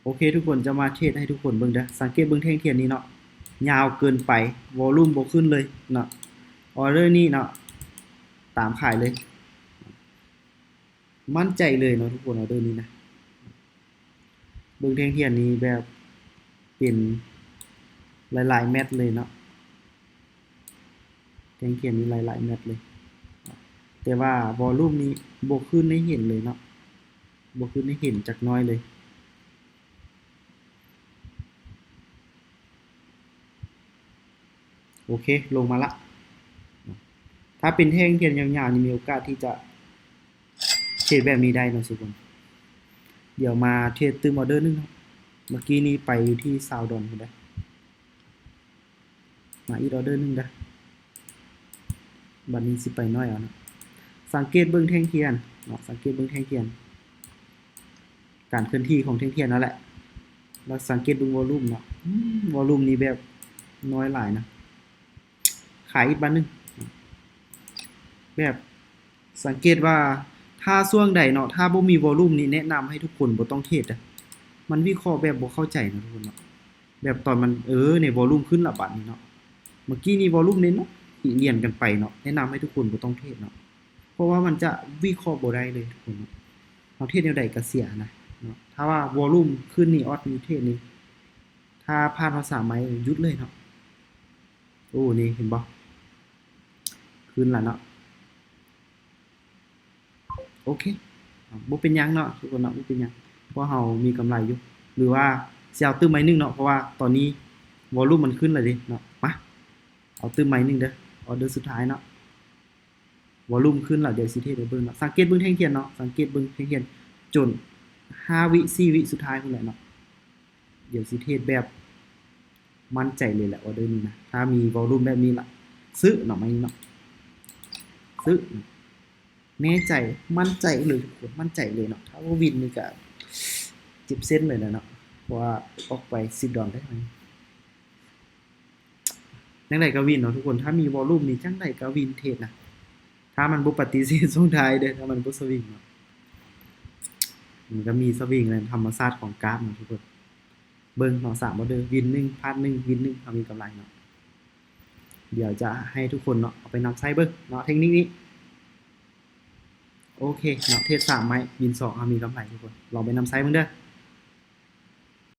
ໂອເຄ ທຸກຄົນ ຈະມາເທຣດໃຫ້ທຸກຄົນເບິ່ງເດີ. ສັງເກດເບິ່ງແທ່ງທຽນນີ້ເນາະ, ຍາວເກີນໄປ, ວໍລຸ່ມບໍ່ຂຶ້ນເລີຍເນາະ. ອໍເດີນີ້ເນາະ ຕາມຂາຍເລີຍ, ໝັ້ນໃຈເລີຍເນາະທຸກຄົນ. ອໍເດີນີ້ນະ ເບິ່ງແທ່ງທຽນນີ້ແບບເປັນຫຼາຍໆແມັດເລີຍເນາະ, ແທ່ງທຽນນີ້ຫຼາຍໆແມັດເລີຍ, ແຕ່ວ່າວໍລຸ່ມນີ້ບໍ່ຂຶ້ນໃຫ້ເຫັນເລີຍເນາະ, ບໍ່ຂຶ້ນໃຫ້ເຫັນຈັກໜ້ອຍເລີຍ. ໂອເຄ ລົງມາລະ. ຖ້າເປັນແທ່ງທຽນຍາວໆນີ້ ມີໂອກາດທີ່ຈະເທຣດແບບນີ້ໄດ້ເນາະທຸກຄົນ. ດຽວມາເທຣດຕື່ມອໍເດີໜຶ່ງເນາະ. ເມື່ອກີ້ນີ້ໄປຢູ່ທີ່ຊາວດອນພຸ້ນເດ້. ມາອີກອໍເດີໜຶ່ງເດີ. ບັດນີ້ຊິໄປໜ້ອຍເອົາເນາະ. ສັງເກດເບິ່ງແທ່ງທຽນເນາະ, ສັງເກດເບິ່ງແທ່ງທຽນ, ການເຄື່ອນທີ່ຂອງແທ່ງທຽນນັ້ນແຫຼະ. ແລ້ວສັງເກດເບິ່ງວໍລຸ່ມເນາະ, ອືມ ວໍລຸ່ມນີ້ແບບນ້ອຍຫຼາຍນະ. ຂາຍອີກບາດໜຶ່ງ. ແບບສັງເກດວ່າຖ້າຊ່ວງໃດເນາະ ຖ້າບໍ່ມີວໍລຸ່ມນີ້ ແນະນຳໃຫ້ທຸກຄົນບໍ່ຕ້ອງເທຣດເດີ້. ມັນວິເຄາະແບບບໍ່ເຂົ້າໃຈເນາະທຸກຄົນເນາະ. ແບບຕອນມັນ ເອີ ນີ້ວໍລຸ່ມຂຶ້ນລະບາດນີ້ເນາະ. ເມື່ອກີ້ນີ້ວໍລຸ່ມເນາະ ລຽນກັນໄປເນາະ, ແນະນຳໃຫ້ທຸກຄົນບໍ່ຕ້ອງເທຣດເນາະ, ເພາະວ່າມັນຈະວິເຄາະບໍ່ໄດ້ເລີຍທຸກຄົນເນາະ. ເຮົາເທຣດແນວໃດກໍເສຍນະເນາະ. ຖ້າວ່າວໍລຸ່ມຂຶ້ນນີ້ ອອດນີ້ເທຣດນີ້ ຖ້າພາດພາສາໃໝ່ ຢຸດເລີຍເນາະ. ໂອ້ ນີ້ເຫັນບໍ່ ຂຶ້ນລະເນາະ. ໂອເຄ ບໍ່ເປັນຫຍັງເນາະທຸກຄົນເນາະ, ບໍ່ເປັນຫຍັງ ເພາະເຮົາມີກຳໄລຢູ່. ຫຼືວ່າຊິເອົາຕື່ມໄມ້ໜຶ່ງເນາະ, ເພາະວ່າຕອນນີ້ວໍລຸ່ມມັນຂຶ້ນແລ້ວເດ້ເນາະ. ມາ ເອົາຕື່ມໄມ້ໜຶ່ງເດີ, ອໍເດີສຸດທ້າຍເນາະ. ວໍລຸ່ມຂຶ້ນແລ້ວ, ດຽວຊິເທຣດໃຫ້ເບິ່ງເນາະ. ສັງເກດເບິ່ງແທ່ງທຽນເນາະ, ສັງເກດເບິ່ງແທ່ງທຽນຈົນຫ້າວິ ສີ່ວິສຸດທ້າຍພຸ້ນແຫຼະເນາະ. ດຽວຊິເທຣດແບບໝັ້ນໃຈເລີຍແຫຼະ ອໍເດີນີ້ນະ. ຖ້າມີວໍລຸ່ມແບບນີ້ລະ ຊື້ເນາະ ມານີ້ເນາະ, ຊື້. ແນ່ໃຈ ໝັ້ນໃຈເລີຍທຸກຄົນ, ໝັ້ນໃຈເລີຍເນາະ. ຖ້າບໍ່ວິນນີ້ກະເຈັບເສັ້ນເລີຍແຫຼະເນາະ, ເພາະວ່າອອກໄປສິບດອນເດ້. ຈັ່ງໃດກໍວິນເນາະທຸກຄົນ, ຖ້າມີວໍລຸ່ມນີ້ຈັ່ງໃດກໍວິນເທຣດນະ. ຖ້າມັນບໍ່ປະຕິເສດຊ່ວງທ້າຍເດີ້, ຖ້າມັນບໍ່ສະວິງເນາະ. ມັນກໍມີສະວິງແຫຼະ, ທຳມະຊາດຂອງກາຟເນາະທຸກຄົນ. ເບິ່ງເນາະ ສາມອໍເດີ, ວິນໜຶ່ງ ພາດໜຶ່ງ ວິນໜຶ່ງ ເຮົາມີກຳໄລເນາະ. ດຽວຈະໃຫ້ທຸກຄົນເນາະ ເອົາໄປນຳໃຊ້ເບິ່ງເນາະ ເທັກນິກນີ້. ໂອເຄເນາະ, ເທຣດສາມໄມ້ ວິນສອງ ເຮົາມີກຳໄລທຸກຄົນ. ລອງໄປນຳໃຊ້ເບິ່ງເດີ້.